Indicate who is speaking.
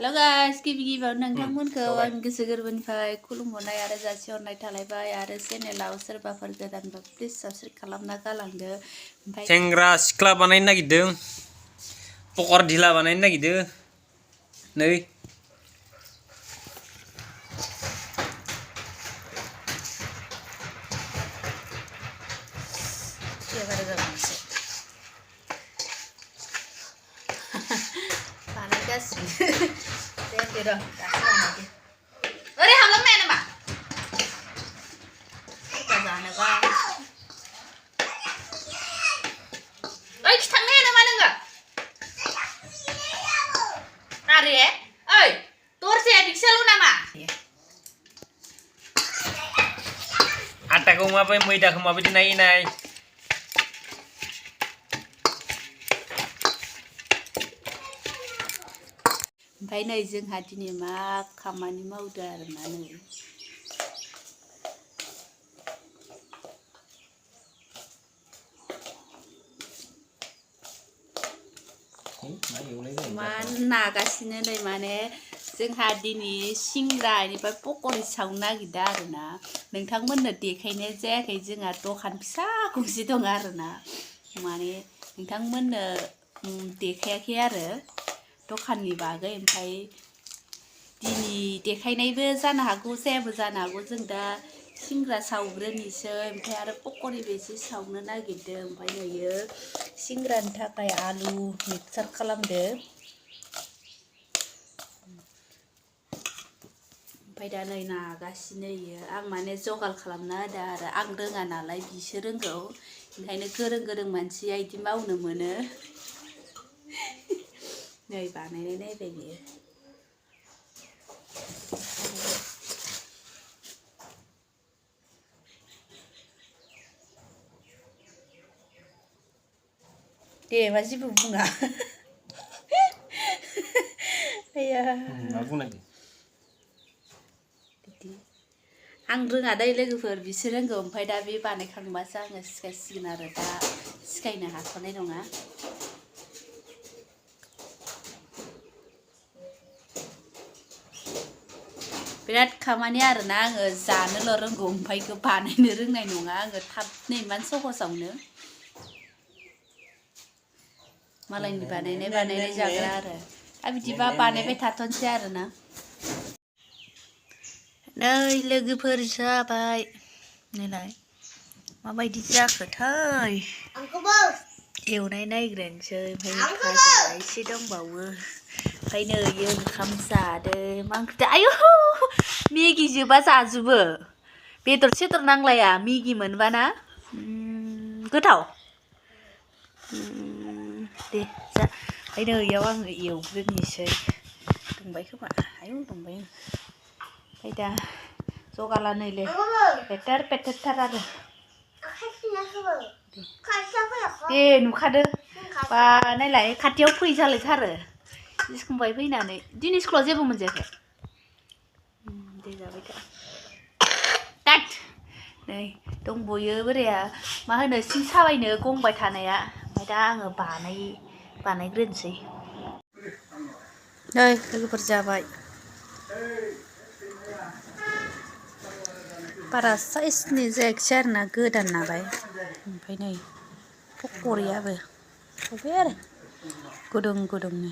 Speaker 1: Hello guys, गिबि-गिबियाव नोंथांमोनखौ आं गोसो गोरबोनिफ्राय खुलुमहरनाय आरो जासिहरनाय थालायबाय आरो चेनेलाव सोरबाफोर गोदानबा प्लिज साबस्क्राइब खालामना गालांदो। ओमफ्राय
Speaker 2: सेंग्रा सिख्ला बानायनो नागिरदों पकर ढिला बानायनो नागिरदों नै
Speaker 1: Ore halang mana mak? Kazana ba? Oi kita mana mana enggak? Nari ya? Oi, tur saya pixel lu nama?
Speaker 2: Atta ko mapai maida ko mapai dinai nai.
Speaker 1: Oमफ्राय नै जोंहा दिनै मा खामानि मावदो आरोना नै मा नागासिनो नै माने जोंहा दिनै सिंग्रा इनिफ्राय पकरि सावनो नागिरदों आरोना नोंथांमोननो देखायनाय जायाखै जोंहा दखान फिसा गंसे दं आरोना माने नोंथांमोननो देखायाखै आरो दखाननि बागै ओमफ्राय दिनै देखायनायबो जानो हागौ जायाबो जानो हागौ जों दा सिंग्रा सावग्रोनिसै ओमफ्राय आरो पकरिबो एसे सावनो नागिरदों ओमफ्राय नैयो सिंग्रानि थाखाय आलु मिक्सार खालामदो ओमफ्राय दा नै नागासिनो इयो आं माने जगाल खालामना होदो आरो आं रोङा नालाय बिसो रोंगौ ओंखायनो गोरों मानसिया इदि मावनो मोनो नै बानायनाय नायबाय बियो दे मा जेबो बुङा आया
Speaker 2: मा बुंनांगौ
Speaker 1: आं रोङा दै लोगोफोर बिसोर रोंगौ ओमफ्राय दा बे बानायखांबासो आङो सिखायसिगोन आरो दा सिखायनो हाथ'नाय नङा बिराद खामानि आरोना आङो जानोल' रोंगौ ओमफ्राय बानायनो रोंनाय नङा आङो थाबनो इमान सहसावनो मालायनि बानायनाय जाग्रा आरो दा बिदिबा बानायबाय थाथ'नोसै आरोना नै लोगोफोर जाबाय नैलाय माबायदि जाखोथाय एवनाय नायग्रोनोसै ओमफ्राय भाजा एसे दंबावो ओमफ्राय नै ओंखाम जादो मा ओंख्रि आयु मेगि जोबा जाजोबो बेदर सेदर नांलाया मेगि मोनबाना गोथाव दे जा ओमफ्राय नै इयाव आङो एवग्रोनिसै दुंबाय खोमा आयौ दुंबाय ओमफ्राय दा जगाला नैलै पेटेर आरो दे नुखादो बा नायलाय खाथियाव फै जालायथारो स्कुलनिफ्राय फैनानै दिनै स्कुलाव जेबो मोनजायाखै दे जाबाय था नै दंबयो बोराया मा होनो सिं साबायनो गंबाय थानाया ओमफ्राय दा आङो बानायग्रोनोसै नै लोगोफोर जाबाय बारा साइसनि जायाखिसै आरोना गोदान नालाय ओमफ्राय नै पकरियाबो सौबाय आरो गुदुंनो